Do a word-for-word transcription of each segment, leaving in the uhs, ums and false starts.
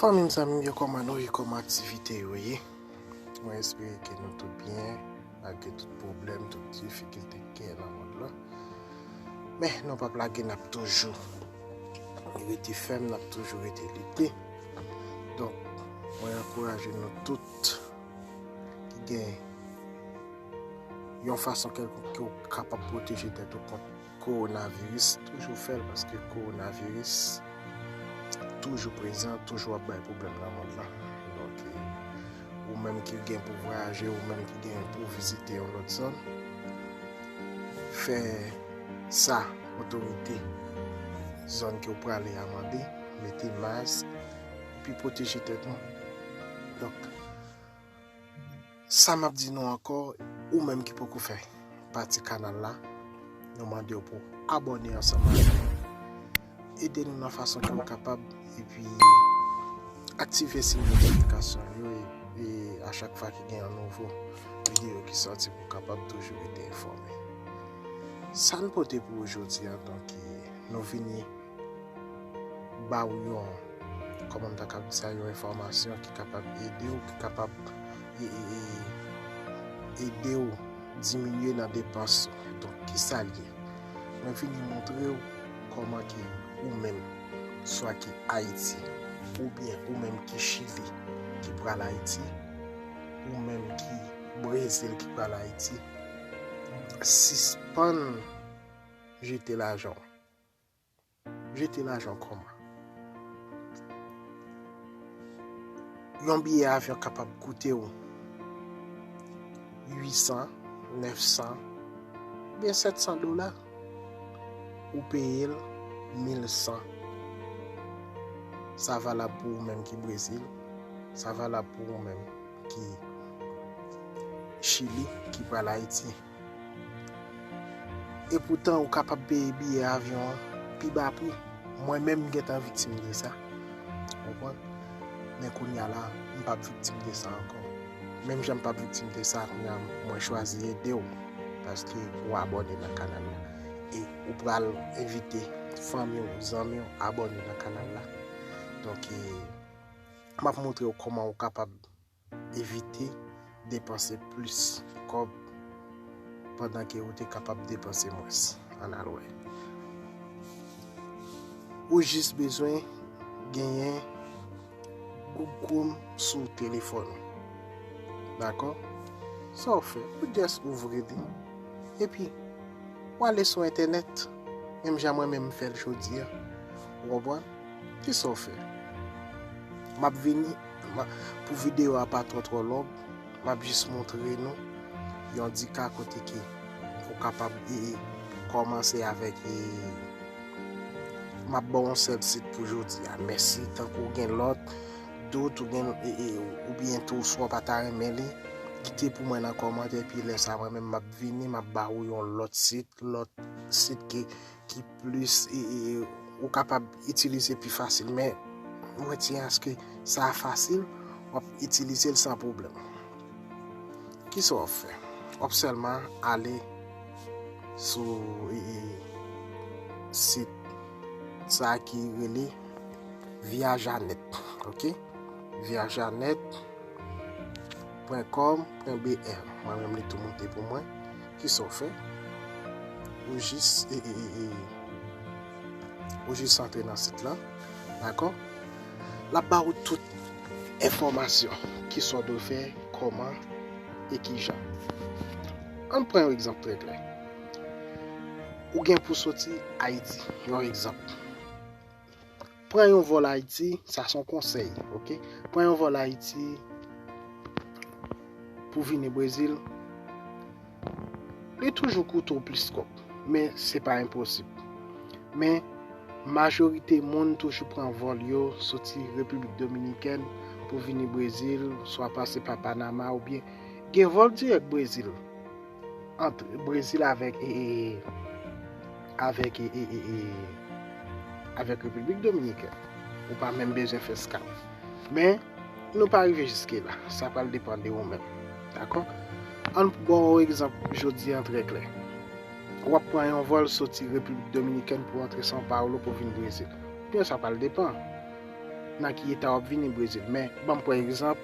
Fanmi m, zanmi m yo, kòman nou ye? Kòman aktivite yo ye? Mwen espere ke nou tout byen, malgre tout pwoblèm, tout difikilte ki gen nan mond lan. Men nou p ap lage, n ap toujou rete fèm, n ap toujou rete lite. Donk, mwen ankouraje nou tout ki gen yon fason kèlkonk ke w kapab pwoteje tèt ou kont kowonaviris, toujou fè l, paske kowonaviris toujou prezan, toujou ap bay pwoblèm nan mond lan. Donk, e, ou menm ki gen pou vwayaje, ou menm ki gen pou vizite yon lòt zòn, fè sa otorite zòn ke w prale a mande, mete mask, epi pwoteje tèt nou. Donk, sa m ap di nou ankò, ou menm ki poko fè pati kanal la, nou mande w pou abòne ansanm avè nou. Ede nou nan fason ke w kapab, epi aktive siy notifikasyon yo, e, e a chak fwa ki gen yon nouvo videyo ki sòti, pou w kapab toujou rete enfòme. Sa n pote pou ou jodi a, donk, e, nou vini ba ou yon, kòman m ta kab di sa, yon enfòmasyon ki kapab ede w, ki kapab e, e, e, ede w diminye nan depans ou. Donk, ki sa l ye? Mwen vini montre w kòman ke ou menm, swa ki Ayiti, oubyen ou menm ki Chili, ki pral Ayiti, ou menm ki Brezil, ki pral Ayiti, sispann jete lajan w. Jete lajan w kòman? Yon biyè avyon kapab koute w uit san, nèf san, oubyen sèt san dola. Ou peye l mil san. Sa valab pou ou menm ki Brezil. Sa valab pou ou menm ki Chili, ki pral Ayiti. Epoutan, ou kapab peye biyè avyon an pi ba pri. Mwen menm, m gentan viktim de sa. Ou konprann? Men kounye a la, m p ap viktim de sa ankò. Menm jan m p ap viktim de sa, kounye a, mwen chwazi ede w. Paske ou abòne nan kanal la. E ou pral envite fanmi w, zanmi w, abòne nan kanal la. Donk, e, m ap montre w kòman ou kapab evite depanse plis kòb pandan ke ou te kapab depanse mwens. Ann al wè. Ou jis bezwen genyen Google Chrome sou telefòn ou. Dakò? Sa w fè, ou just ouvri li. Epi, w ale sou entènèt, menm jan mwen menm m fè l jodi a. Ou konprann? Kisa w fè? M ap vini, m a, pou videyo a pa twò twò long, m ap jis montre nou yon di ka kote ke ou kapab, e, e, kòmanse avèk, e, m ap ba w yon sèl sit pou jodi a. Men si tankou w gen lòt dout, ou gen, e, e, oubyen tou swa w pa ta renmen li, kite pou mwen nan kòmantè, epi lè sa mwen menm m ap vini, m ap ba ou yon lòt sit, lòt sit ke ki plis, e, e, e, ou kapab itilize pi fasil, men mwen tiyen aske sa fasil, w ap itilize l san pwoblèm. Kisa w ap fè? W ap sèlman ale sou, e, e, sit sa ki rele Viajanet, ok? Viajanet pwen kòm pwen B R. Mwen menm, li tou moute pou mwen. Kisa w fè? Ou jis, e, e, e, e, ou jis antre nan sit lan, dakò? L ap ba ou tout enfòmasyon, kisa w dwe fè, kòman e kijan. Ann pran yon egzanp trè klè. Ou gen pou soti Ayiti, yon egzanp. Pran yon vòl Ayiti, sa se yon konsèy, ok? Pran yon vòl Ayiti pou vini Brezil, li toujou koute w plis kòb, men se pa enposib. Men, majorite moun toujou pran vòl yo soti Repiblik Dominikèn pou vini Brezil, swa pase pa Panama, oubyen gen vòl dirèk Brezil, ant Brezil avèk, e, e, avèk, e, e, e, e, avèk Repiblik Dominikèn. Ou pa menm bezwen fè eskal. Men, nou pa rive jiske la. Sa pral depann de ou menm. Dakò? Ann ba w egzanp jodi a trè klè. W ap pran yon vòl soti Repiblik Dominikèn pou antre São Paulo pou vin Brezil. Byen, sa pral depann. nan ki eta w ap vini Brezil. Men, ban m pran egzanp,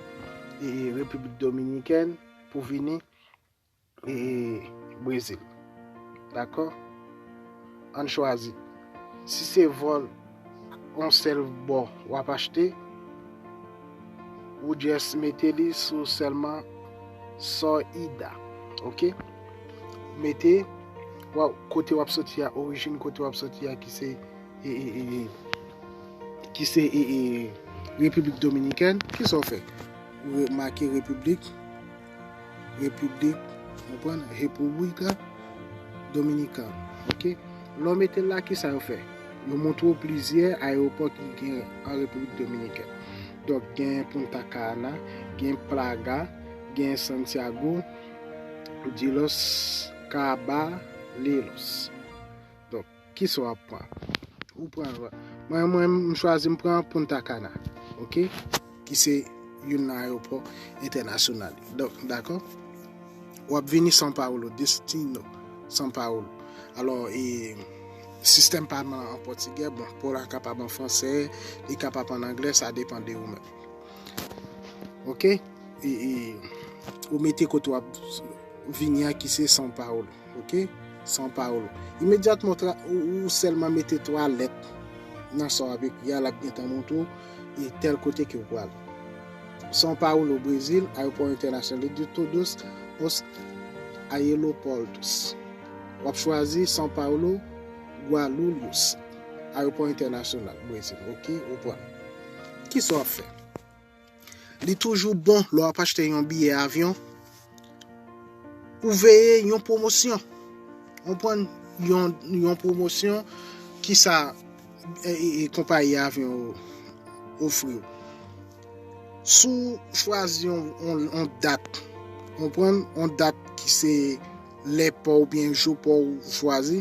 e, e, Repiblik Dominikèn pou vini, e, e, Brezil. Dakò? Ann chwazi. Si se vòl yon sèl bò w ap achte, ou just mete li sou sèlman sò ida. Oke? Mete, wa-, kote w ap soti a, orijin kote w ap soti a, ki se, e, e, e, e, ki se, e, e, Repiblik Dominikèn. Kisa w fè? Ou re-, make Repiblik, Repiblik, konprann? República Dominicana. Oke? Lè w mete l la, kisa yo fè? Yo montre w plizyè ayewopò ki gen an Repiblik Dominikèn. Donk, gen Punta Cana, gen Praga, gen Santiago de los Caballeros. Donk, kisa w ap pran? Ou pran, mwen, mwen, m chwazi, m pran Punta Cana, oke? Ki se youn nan ayewopò entènasyonal yo. Donk, dakò? W ap vini São Paulo, destino São Paulo. Alò, e, sistèm pa m an pòtigè, bon, pa w la kapab an fransè, li kapab an anglè, sa depann de ou menm. Oke? E, e, ou mete kote w ap vini an ki se São Paulo. Oke? São Paulo. Imedyatman w tra-, ou, ou sèlman mete twa lèt nan sa w ap ekri a, l ap gentan montre w e tèl kote ke w prale. São Paulo, Brezil, Aeroporto Internacional de Todos os Aeroportos. W ap chwazi São Paulo, Guarulhos, Ayewopò Entènasyonal, Brezil. Oke? Ou pran. Kisa w ap fè? Li toujou bon lè w ap achte yon biyè avyon, ou veye yon pwomosyon. Ou pran yon, yon pwomosyon ki sa, e, e, e, konpayi avyon ofri w. Si w chwazi yon, yon, yon dat, ou pran yon dat ki se lè pa w oubyen jou pa w chwazi,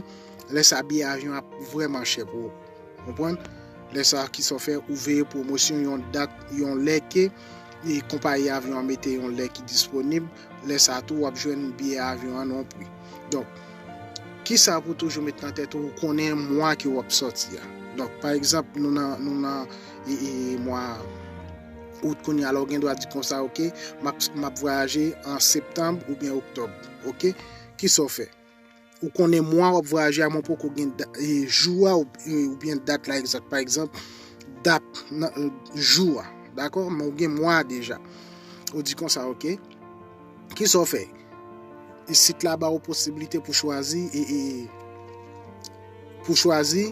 lè sa biyè avyon ap vrèman chè pou ou. Konprann? Lè sa, kisa w fè, ou veye pwomosyon yon dat, yon lè ke, e, konpayi avyon an mete yon lè ki disponib, lè sa tou w ap jwenn biyè avyon an nan yon pri. Donk, kisa pou toujou met nan tèt ou, ou konnen mwa ke w ap sòti a. Donk, pa egzanp, nou nan, nou nan, e, e, mwa out kounye a, alò w gen dwa di konsa, oke, m ap, m ap vwayaje an septanm oubyen oktòb, oke? Kisa w fè? Ou konnen mwa w ap vwayaje a, men w poko gen da-, e, jou a ou, e, oubyen dat la egzak. Pa egzanp, dat nan, e, jou a, dakò? Men w gen mwa a deja. Ou di konsa, oke? Kisa w fè? E sit la ba ou posiblite pou chwazi, e, e, pou chwazi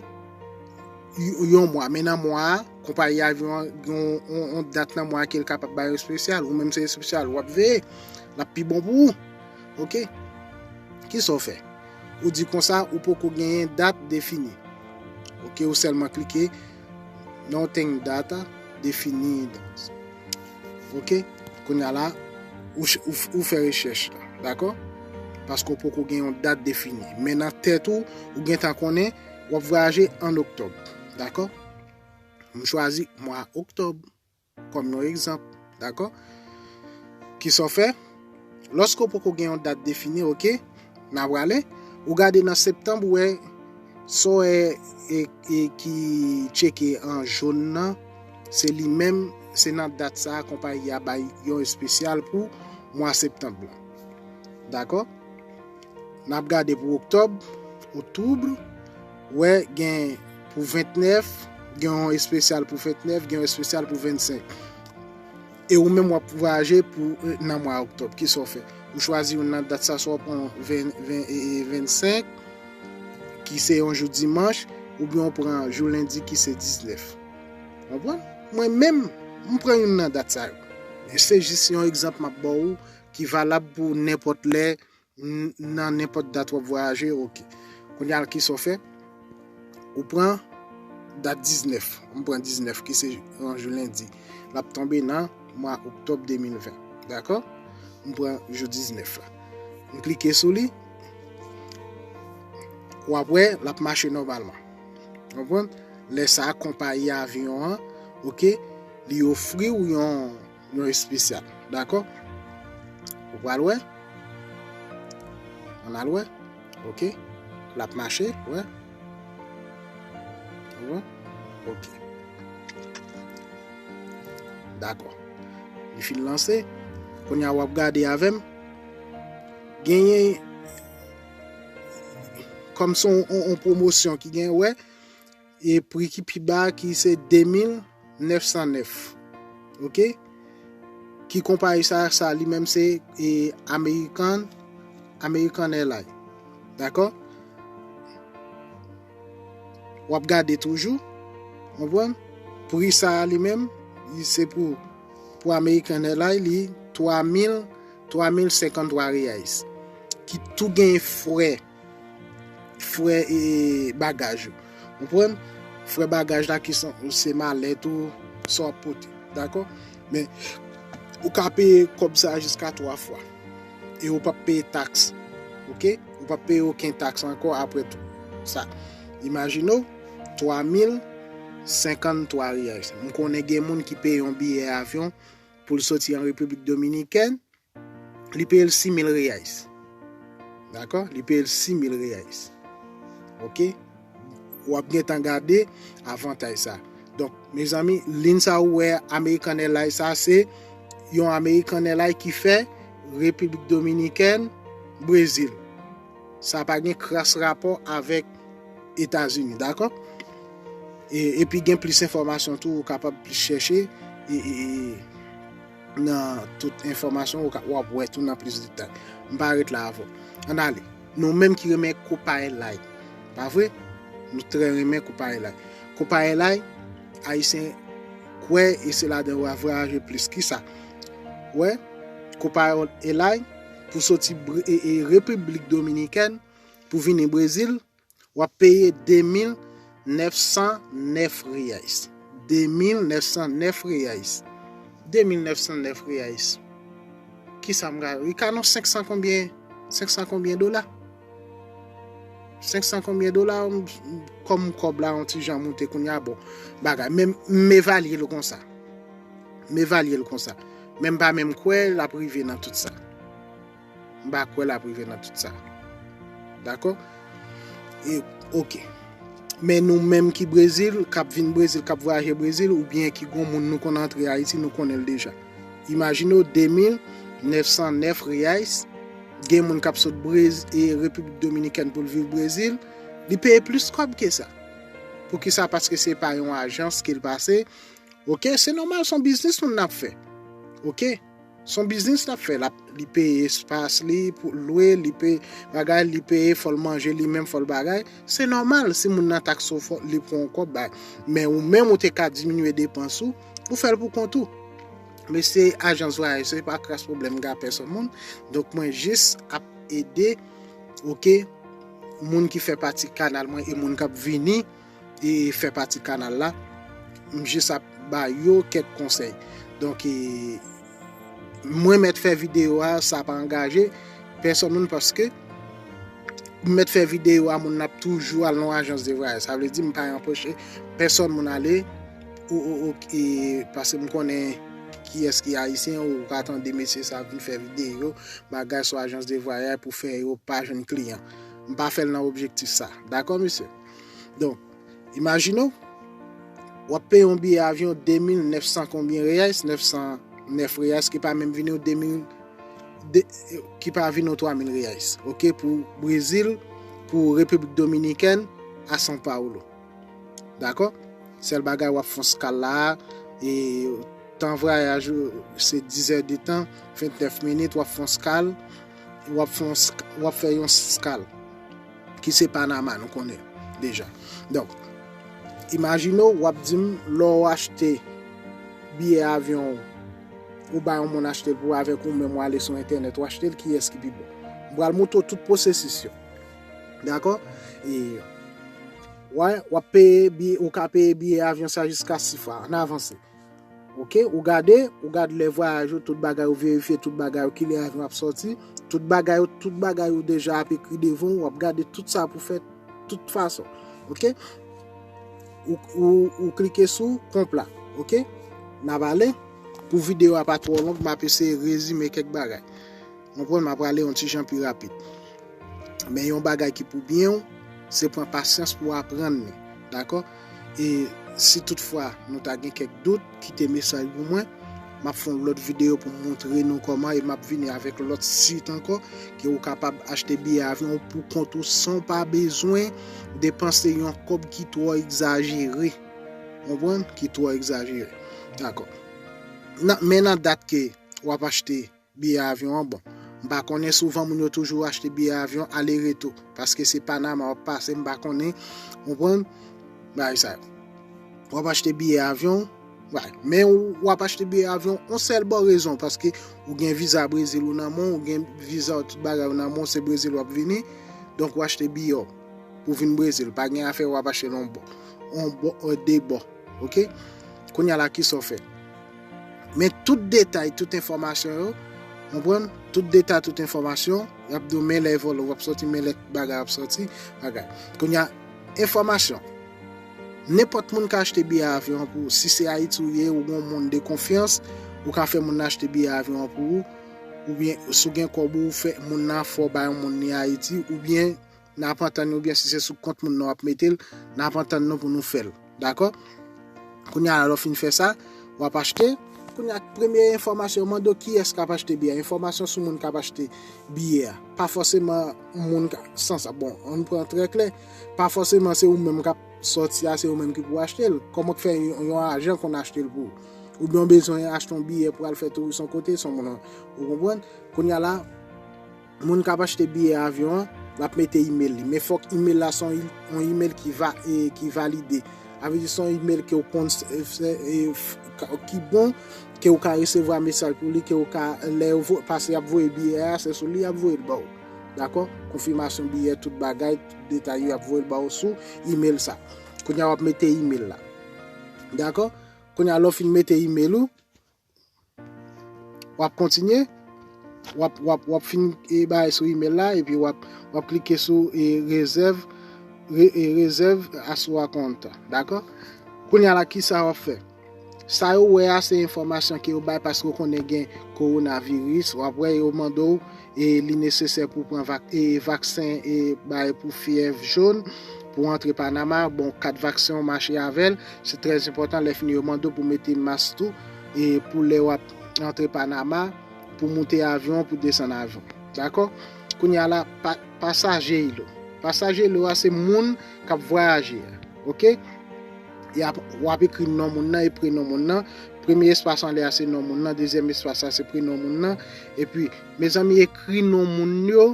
y-, yon mwa. Men nan mwa a, konpayi avyon an gen yon, yon, yon dat nan mwa a ke l kapab bay espesyal. Ou menm se espesyal, w ap veye. L ap pi bon pou ou. Oke? Kisa w fè? Ou di konsa, ou poko genyen dat defini. Oke, ou sèlman klike, "Nothing data definida." Oke? Kounye a la, ou ch-, ou f-, ou fè rechèch la, dakò? Paske w poko gen yon dat defini. Men nan tèt ou, ou gentan konnen w ap vwayaje an oktòb, dakò? M chwazi mwa oktòb kòm yon egzanp, dakò? Kisa w fè? Lòske w poko gen yon dat defini, oke, n a prale, ou gade nan septanm, ou wè sa w wè e, e ki tcheke an jòn nan, se li menm, se nan dat sa a konpayi a bay yon espesyal pou mwa septanm lan. Dakò? N ap gade pou oktòb, outoubre, wè gen pou ventnèf, gen yon espesyal pou ventnèf, gen yon espesyal pou vennsenk. E ou menm w ap vwayaje pou, e, nan mwa oktòb, kisa w fè? Ou chwazi youn nan dat sa, swa w pran ven, ven, e, e, vennsenk, ki se yon jou dimanch, oubyen w pran jou lendi, ki se diznèf. Konprann? Mwen menm, m pran youn nan dat sa yo. E se jis yon egzanp m ap ba w ki valab pou nenpòt lè, n-, nan nenpòt dat w ap vwayaje, oke. Kounye a, kisa w fè? Ou pran dat diznèf. M pran diznèf, ki se yon jou lendi. L ap tonbe nan mwa oktòb de mil ven. Dakò? M pran jou diznèf la. M klike sou li. W ap wè, l ap mache nòmalman. Konprann? Lè sa a, konpayi avyon an, oke, li ofri w yon, yon espesyal. Dakò? Ou pral wè? Ann al wè? Oke? L ap mache, wè? Ou wè? Oke. Dakò. Li fin lanse. Kounye a w ap gade avè m. Genyen kòm se yon, yon, yon pwomosyon ki gen, wè, e pri ki pi ba ki se de mil nèf san nèf. Oke? Ki konpayi sa, sa li menm se e American, American Airlines. Dakò? W ap gade toujou. Konprann? Pri sa a li menm, li se pou, pou American Airlines, li twa mil, twa mil senkanntwa reais. Ki tou gen frè, frè e bagaj ou. Konprann? Frè bagaj la ki se, se malèt ou, sa w ap pote. Dakò? Men, ou ka peye kòb sa a jiska twa fwa. E ou p ap peye taks. Oke? Ou p ap peye okenn taks ankò apre tou. Sa. Imajine w, twa mil senkanntwa reais. M konnen gen moun ki peye yon biyè avyon pou l soti an Repiblik Dominikèn, li peye l sis mil reais. Dakò? Li peye l sis mil reais. Oke? W ap gentan gade avantaj sa. Donk, mezanmi, liy sa ou wè American Airlines sa, se yon American Airlines ki fè Repiblik Dominikèn, Brezil. Sa pa gen kras rapò avèk Etazini, dakò? E, epi gen plis enfòmasyon tou, ou kapab plis chèche e, e, e, nan tout enfòmasyon, ou ka, w ap wè tou nan plis detay. M pa ret la avè w. Ann ale. Nou menm ki renmen Copa Airlines, pa vre? Nou trè renmen Copa Airlines. Copa Airlines, Ayisyen kwè e se ladan yo a vwayaje plis. Kisa? Wè, Copa Airlines, pou soti Bre- e, e Repiblik Dominikèn pou vini Brezil, w ap peye de mil nèf san nèf reais. De mil nèf san nèf reais. De mil nèf san nèf reais. Kisa m ka, li ka nan senk san konbyen, senk san konbyen dola? Senk san konbyen dola, m- m- kòm kòb la yon ti jan moute kounye a, bon, bagay. Men m evalye l konsa. M evalye l konsa. Men m pa menm kwè l ap rive nan tout sa. M pa kwè l ap rive nan tout sa. Dakò? E, oke. Men nou menm ki Brezil, k ap vin Brezil, k ap vwayaje Brezil, oubyen ki gon moun nou konn antre Ayiti, nou konnen l deja. Imajine w, de mil nèf san nèf reais, gen moun k ap sot Brez- e Repiblik Dominikèn pou l viv Brezil, li peye plis kòb ke sa. Poukisa? Paske se pa yon ajans ke l pase. Oke, se nòmal, se yon biznis moun ap fè. Oke? Se yon biznis l ap fè. L ap, li peye espas li pou lwe, li peye bagay, li peye, fò l manje li menm, fò l bagay. Se nòmal, si moun nan takse w, fò li pran yon kòb bay. Men ou menm, ou te ka diminye depans ou, ou fè l pou kont ou. Men se ajans vwayaj, se pa kras pwoblèm m gen ak pèsòn moun. Donk, mwen jis ap ede, oke, moun ki fè pati kanal mwen e moun k ap vini e fè pati kanal la. M jis ap ba yo kèk konsèy. Donk, e, mwen mèt fè videyo a, sa pa angaje pèsòn moun paske m mèt fè videyo a, moun nan ap toujou al nan ajans de vwayaj. Sa vle di, m pa anpeche pèsòn moun ale, ou, ou, ou, e, paske m konnen kiyès ki ayisyen, ou ka tande mesye sa vin fè videyo, bagay sou ajans de vwayaj pou fè yo pa jwenn kliyan. M pa fè l nan objektif sa. Dakò, mesye? Donk, imajine w, w ap peye yon biyè avyon de mil nèf san konbyen reais, nèf san nèf reais, ki pa menm vini w de mil, de, ki pa vini w twa mil reais, oke, pou Brezil, pou Repiblik Dominikèn, a São Paulo. Dakò? Sèl bagay, w ap fè yon skal la, e tan vwayaj ou, se diz è de tan, vennèf minit, w ap fè yon skal, w ap fè yon sk- w ap fè yon skal, ki se Panama, nou konnen deja. Donk, imajine w, w ap di m, lè w achte biyè avyon ou, ou bay yon moun achte l pou avèk ou menm, w ale sou entènèt, w achte l, kiyès ki pi bon? M pral montre w tout pwosesis yo. Dakò? E, wè, w ap peye biyè, ou ka peye biyè avyon sa jiska sis fwa. Ann avanse. Oke, ou gade, ou gad lè vwayaj ou, tout bagay ou verifye, tout bagay ou, kilè avyon ap sòti, tout bagay ou, tout bagay ou deja ap ekri devan w, w ap gade tout sa pou fè tout fason. Oke? Ou, ou, ou klike sou konpla. Oke? N ap ale. Pou videyo a pa twò long, m ap eseye rezime kèk bagay. Konprann, m ap prale yon ti jan pi rapid. Men yon bagay ki pou byen w, se pran pasyans pou w aprann li. Dakò? E si toutfwa nou ta gen kèk dout, kite mesaj pou mwen. M ap fè yon lòt videyo pou m montre nou kòman, e m ap vini avèk lòt sit ankò ke ou kapab achte biyè avyon pou kont ou san w pa bezwen depanse yon kòb ki twò egzajere. Konprann? Ki twò egzajere. Dakò. Nan, men nan dat ke w ap achte biyè avyon an, bon, m pa konnen, souvan moun yo toujou achte biyè avyon ale retou, paske se Panama w ap pase, m pa konnen, konprann, bagay sa yo. W ap achte biyè avyon, bagay, men w, w ap achte biyè avyon yon sèl bò rezon, paske ou gen viza Brezil ou nan men w, ou gen viza tout bagay ou nan men w, se Brezil w ap vini, donk w achte biyè w pou vin Brezil, pa gen afè w ap achte l yon bò, yon bò, euh, de bò, oke? Kounye a la, kisa w fè? Men tout detay, tout enfòmasyon yo, konprann? Tout detay, tout enfòmasyon, y ap di w men lè vòlò w ap sòti, men lè bagay ap sòti, bagay. Kounye a, enfòmasyon. Nenpòt moun ka achte biyè avyon pou ou. Si se Ayiti ou ye, ou gon moun de konfyans, ou ka fè moun nan achte biyè avyon pou ou. Oubyen, si w gen kòb ou, ou fè moun nan fè w bay yon moun li Ayiti, oubyen n ap antann nou, oubyen si se sou kont moun nan w ap mete l, n ap antann nou pou nou fè l. Dakò? Kounye a, lè w fin fè sa, w ap achte. Kounye a, premye enfòmasyon, yo mande w kiyès k ap achte biyè. Enfòmasyon sou moun k ap achte biyè a. Pa fòseman moun ka, san sa, bon, ann pran trè klè. Pa fòseman se ou menm k ap sòti a, se ou menm ki pou achte l. Kòman k fè yon, yon ajan konn achte l pou ou? Oubyen w bezwen achte yon biyè pou al fè touris yon kote, se yon moun, ou konprann? Kounye a la, moun k ap achte biyè avyon an, l ap mete imèl li. Men fòk imèl la se yon, yon imèl ki va, e, ki valide. Sa vle di se yon imèl ke w konn s-, e, fè, e, f-, ka, ki bon, ke w ka resevwa mesaj pou li, ke w ka, lè yo vo-, paske y ap voye biyè a, se sou li y ap voye l ba w. Dakò? Konfimasyon biyè, tout bagay, tout detay yo, y ap voye l ba w sou imèl sa. Kounye a w ap mete imèl la. Dakò? Kounye a lè w fin mete imèl ou, w ap kontinye, w ap, w ap, w ap fin, e, bay sou imèl la, epi w ap, w ap klike sou, e, rezèv, re-, e, rezèv asou a kont, dakò? Kounye a la, kisa w ap fè? Sa yo wè a, se enfòmasyon ke yo bay paske yo konnen gen kowonaviris. W ap wè yo mande w, e, li nesesè pou pran vak-, e, vaksen, e, bay pou fyèv jòn, pou antre Panama. Bon, kat vaksen w mache avè l, se trè enpòtan. Lè fini, yo mande w pou mete mas tou, e, pou lè w ap antre Panama, pou moute avyon, pou desann avyon. Dakò? Kounye a la, pa-, pasaje ilo. Pasaje ilo a, se moun k ap vwayaje a. Oke? Y ap, w ap ekri non moun nan e prenon moun nan. Premye espas anlè a se non moun nan, dezyèm espas la se prenon moun nan. Epi, mezanmi, ekri non moun yo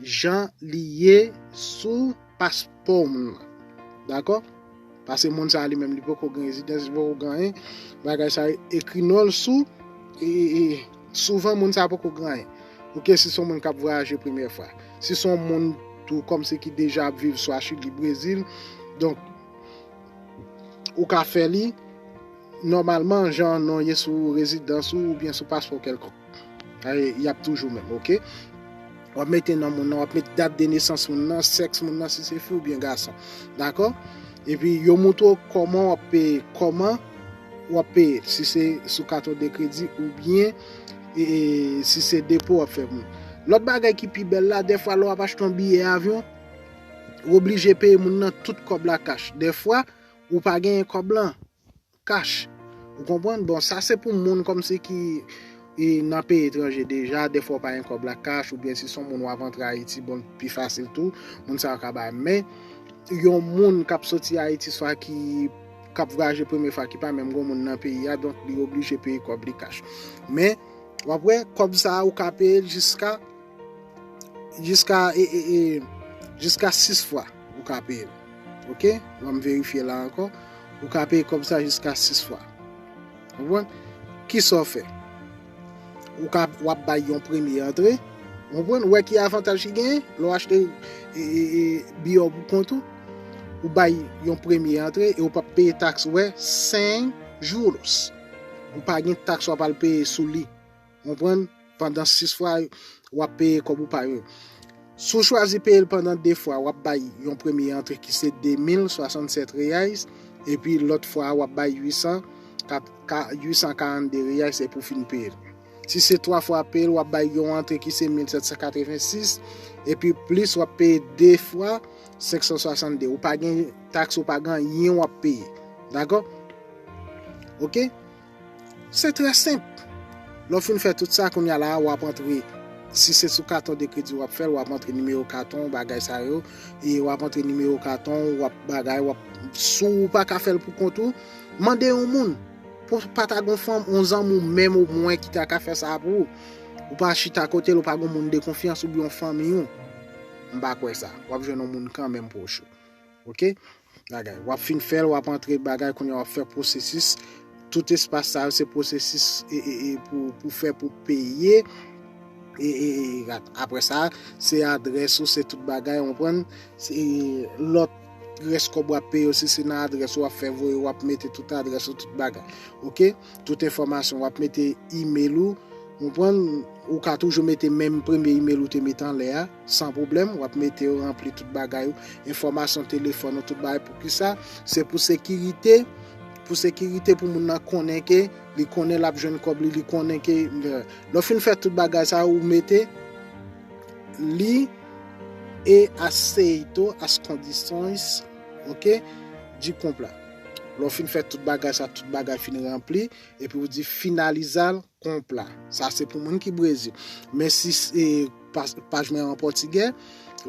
jan li ye sou paspò moun nan. Dakò? Paske moun sa a li menm, li poko gen rezidans, li poko gen anyen. Bagay sa a, ekri non l sou, e, e, e, souvan moun sa a poko gen anyen. Oke, si se yon moun k ap vwayaje premyè fwa. Si se yon moun tou kòmsi ki deja ap viv swa Chili, Brezil, donk, ou ka fè li nòmalman jan non ye sou rezidans ou oubyen sou paspò kèlkonk. E, y ap toujou menm, oke? W ap mete non moun nan, w ap mete dat de nesans moun nan, sèks moun nan, si se fi oubyen gason. Dakò? Epi yo moutre w kòman w ap peye, kòman w ap peye, si se sou katon de kredi oubyen, e, e, si se depo w ap fè pou moun. Lòt bagay ki pi bèl la, dèfwa lè w ap achte yon biyè avyon, ou oblije peye moun nan tout kòb la kach. Dèfwa, ou pa genyen kòb lan kach. Ou konprann? Bon, sa se pou moun kòmsi ki, e, nan peyi etranje deja, dèfwa w pa gen kòb la kach, oubyen si se yon moun w ap antre Ayiti, bon, pi fasil tou, moun sa yo ka bay. Men, yon moun k ap soti Ayiti, swa ki, k ap vwayaje premye fwa, ki pa menm gon moun nan peyi a, donk li oblije peye kòb li kach. Men, w ap wè, kòb sa a, ou ka peye l jiska, jiska, e, e, e, jiska sis fwa, ou ka peye l. Oke? Ban m verifye la ankò. Ou ka peye kòb sa jiska sis fwa. Konprann? Kisa w fè? Ou ka, w ap bay yon premye antre. Konprann? Ou wè ki avantaj ki genyen? Lè w achte, e, e, e, biyè w pou kont ou, ou bay yon premye antre e ou p ap peye taks, ou wè, senk juros. Ou pa gen taks w ap al peye sou li. Konprann? Pandan sis fwa, w ap peye kòb ou pa yo. Si w chwazi peye l pandan de fwa, w ap bay yon premye antre ki se de mil swasannsèt reais, epi lòt fwa a, w ap bay uit san, kat, ka, uit san karannde reais, epi w fin peye l. Si se twa fwa w ap peye l, w ap bay yon antre ki se mil sèt san katrevensis, epi plis w ap peye de fwa senk san swasannde. Ou pa gen taks, ou pa gen anyen w ap peye. Dakò? Oke? Se trè senp. Lè w fin fè tout sa, kounye a la, w ap antre, si se sou katon de kredi w ap fè l, w ap antre nimewo katon, bagay sa yo, e w ap antre nimewo katon, w ap bagay, w ap, si w pa ka fè l pou kont ou, mande yon moun. Pou pa ta gon fanm, yon zanmi w menm omwen ki ta ka fè sa pou ou. Ou pa chita kote l, ou pa gon moun de konfyans oubyen yon fanmi w. M pa kwè sa. W ap jwenn yon moun kanmenm pwòch ou. Oke? Bagay. W ap fin fè l, w ap antre bagay, kounye a w ap fè pwosesis. Tout espas sa yo, se pwosesis e, e, e pou, pou fè pou peye. E, e, e, rat. Apre sa, se adrès ou, se tout bagay, w konprann? Se lòt rès kòb w ap peye yo, si se nan adrès ou w ap fè voye, w ap mete tout adrès ou, tout bagay. Oke? Tout enfòmasyon, w ap mete imèl ou, w konprann? Ou ka toujou mete menm premye imèl ou te mete anlè a, san pwoblèm, w ap mete yo, ranpli tout bagay ou, enfòmasyon telefòn ou, tout bagay. Poukisa? Se pou sekirite, pou sekirite, pou moun nan konnen ke li konnen l ap jwenn kòb li, li konnen ke, lè, lè w fin fè tout bagay sa yo, ou mete li e aceito as condições, oke, di konpla. Lè w fin fè tout bagay sa, tout bagay fin ranpli, epi ou di finalizar compra. Sa se pou moun ki Brezil. Men si, e, pa-, paj mwen an pòtigè,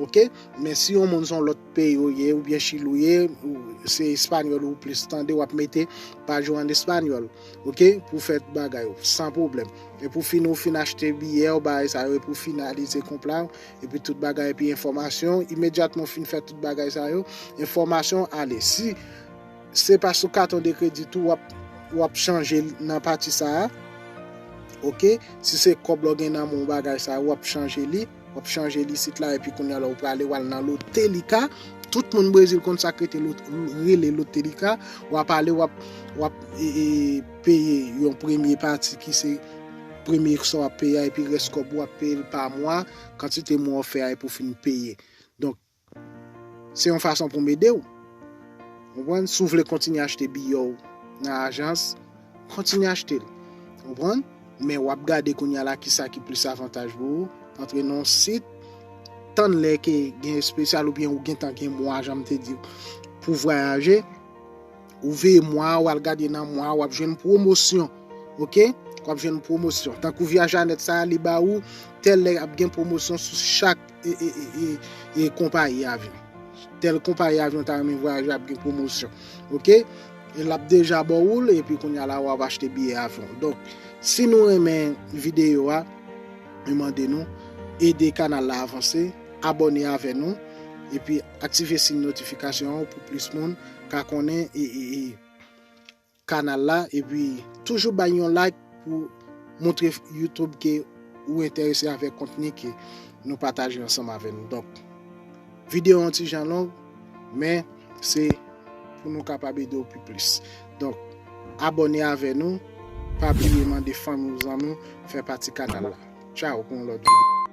oke? Men si yon moun se yon lòt peyi ou ye, oubyen Chili ou ye, ou se espanyòl ou plis tande, w ap mete paj ou an espanyòl, oke? Pou fè bagay ou, san pwoblèm. Epi w fin, ou fin achte biyè ou, bagay sa yo, epi w finalize konpla w, epi tout bagay, epi enfòmasyon, imedyatman w fin fè tout bagay sa yo, enfòmasyon ale. Si se pa sou katon de kredi tou, w ap, w ap chanje l nan pati sa a. Oke? Si se kòb la w gen nan men w, bagay sa a, w ap chanje li. W ap chanje li isit la, epi kounye a la, ou prale, w al nan Lotelica. Tout moun Brezil konn sa k rete lot-, rele Lotelica. W ap ale, w ap, w ap, e, e, peye yon premye pati ki se premye sa w ap peye a, epi rès kòb ou w ap peye l pa mwa, kantite mwa w fè a, epi w fin peye. Donk, se yon fason pou m ede w. Ou konprann? Si w vle kontinye achte biyè w nan ajans, kontinye achte l. Ou konprann? Men w ap gade kounye a la kisa ki plis avantaj pou ou. Antre nan yon sit, tann lè ke gen espesyal oubyen ou gentan gen mwa, jan m te di, pou vwayaje. Ou veye mwa a, w al gade nan mwa a, w ap jwenn pwomosyon. Oke? W ap jwenn pwomosyon. Tankou Viajanèt sa a, li ba ou tèl lè ap gen pwomosyon sou chak e, e, e, e, e konpayi avyon. Tèl konpayi avyon ta renmen vwayaje, ap gen pwomosyon. Oke? E l ap deja ba ou l, epi kounye a la, w ap achte biyè avyon. Donk, si nou renmen videyo a, nou mande nou, ede kanal la avanse, abòne avè nou, epi aktive siy notifikasyon an pou plis moun ka konnen e, e, e kanal la, epi toujou bay yon like pou montre YouTube ke ou enterese avèk kontni ke nou pataje ansanm avè nou. Donk, videyo an ti jan long, men se pou nou kapab ede w pi plis. Donk, abòne avè nou, pa bliye mande fanmi w, zanmi w fè pati kanal la. Tchao, pou yon lòt videyo.